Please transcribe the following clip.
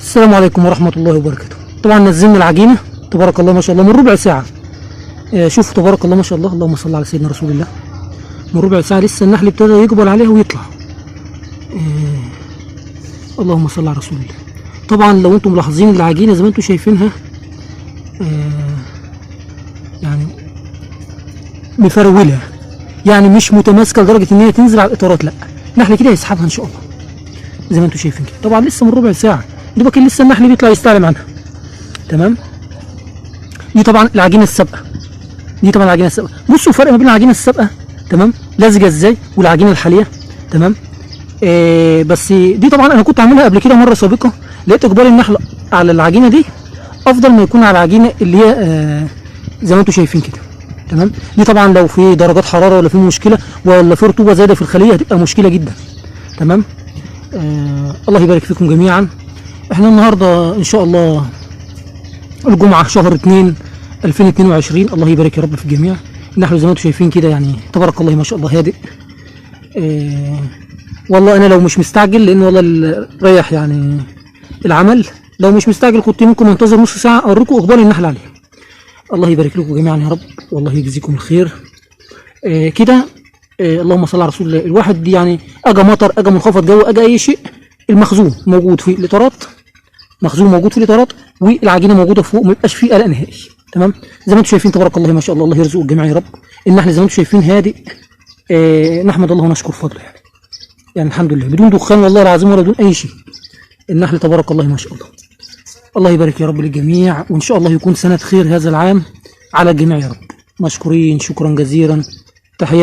السلام عليكم ورحمة الله وبركاته. طبعا نزلنا العجينة تبارك الله ما شاء الله من ربع ساعة. شوفوا تبارك الله ما شاء الله، اللهم صل على سيدنا رسول الله. من ربع ساعة لسه النحل ابتدى يقبل عليها ويطلع. اللهم صل على رسول الله. طبعا لو انتم ملاحظين العجينة زي ما انتم شايفينها، يعني مفرولة، يعني مش متماسكة لدرجة ان هي تنزل على الاطارات، لا النحل كده هيسحبها ان شاء الله زي ما انتم شايفين كده. طبعا لسه من ربع ساعة دوبك لسه النحل بيطلع يستعلم عنها. تمام. دي طبعا العجينة السابقة، دي طبعا العجينة السابقة. بصوا الفرق ما بين العجينة السابقة، تمام، لزجه ازاي، والعجينه الحالية. تمام. بس دي طبعا انا كنت عاملها قبل كده مرة سابقه، لقيت اقبال النحل على العجينة دي افضل ما يكون على العجينة اللي هي زي ما انتم شايفين كده. تمام. دي طبعا لو في درجات حرارة ولا في مشكلة ولا في رطوبة زايدة في الخلية هتبقى مشكلة جدا. تمام. الله يبارك فيكم جميعا. احنا النهارده ان شاء الله الجمعة شهر 2 2022. الله يبارك يا رب في الجميع. النحل زي ما انتم شايفين كده يعني تبارك الله ما شاء الله هادئ. والله انا لو مش مستعجل، لان والله ريح يعني العمل، لو مش مستعجل كنت ممكن انتظر نص ساعة اوريكم اقبال النحل عليه. الله يبارك لكم جميعا يا رب، والله يجزيكم الخير. كده. اللهم صل على رسول الله. الواحد يعني اجى مطر، اجى منخفض جو، اجى اي شيء، المخزون موجود في الاطارات، مخزون موجود في الاطارات، والعجينه موجودة فوق، ما يبقاش فيه قلق نهائي. تمام. زي ما انتم شايفين تبارك الله ما شاء الله، الله يرزق الجميع يا رب. النحل زي ما انتم شايفين هادئ. نحمد الله ونشكر فضله يعني الحمد لله، بدون دخان والله العظيم ولا بدون اي شيء. النحل تبارك الله ما شاء الله. الله يبارك يا رب للجميع، وان شاء الله يكون سنة خير هذا العام على الجميع يا رب. مشكورين، شكرا جزيلا، تحياتي.